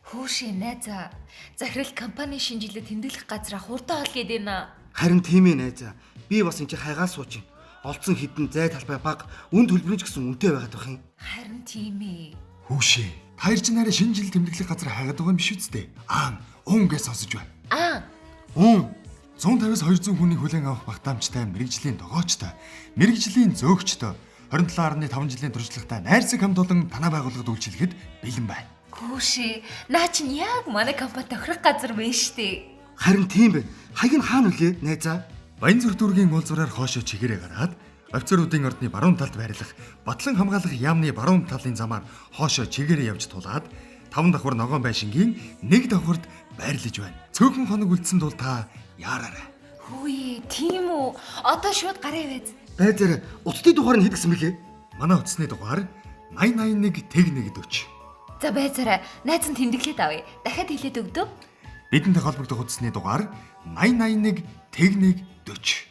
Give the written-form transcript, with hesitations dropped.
Хүүшээ найзаа. Захирал компани шинэ жилээ тэмдэглэх газраа хурдан ол гээд байна. Харин тийм ээ, найзаа. Би бас энэ чи хайгаал сууж байна. Олцсон хідэн зай талбай баг, үн төлбөрийн ч гэсэн үнэтэй байгаад байх юм. Харин тийм ээ. Хүүшээ. Та хоёр чинь арай шинэ жил тэмдэглэх газар хайгаад байгаа юм биш үсттэй. Аа, уун гэж сонсож байна. Аа, Уун 150-аас 200 хүний хүлээн авах багтаамжтай мэрэгжлийн тогоочтой, мэрэгжлийн зөөгчтэй 27.5 жилийн туршлагатай найрсаг хамт олон танай байгууллагад үйлчилгэхэд бэлэн байна. хүүшээ. Наа чинь яг манай компани тохирох газар байна штэ. Харин тийм байна. Хаяг нь хаана вүлээ, найзаа? Баян зүрх дүүргийн уулзураар хоошоо чигээрээ гараад офицеруудын ордны баруун талд байрлах Батлан хамгаалах яамны баруун талын замаар хоошоо чигээрээ явж тулаад 5 давхар ногоон байшингийн 1 давхарт байрлаж байна. Цөөхөн хоног үлдсэн тул та яараарай. Хүүе, тийм үү? Одоо шууд гараа ивэз. Байзаар, утасны дугаар нь хэд гэсэн бэлээ? Манай утасны дугаар 8081 тэг 140. За байцаарай. Найз нь тэмдэглээд авъя. Дахиад хэлээд өгдөө. Бидэнтэй холбогдох утасны дугаар 8081 тэг 1 40.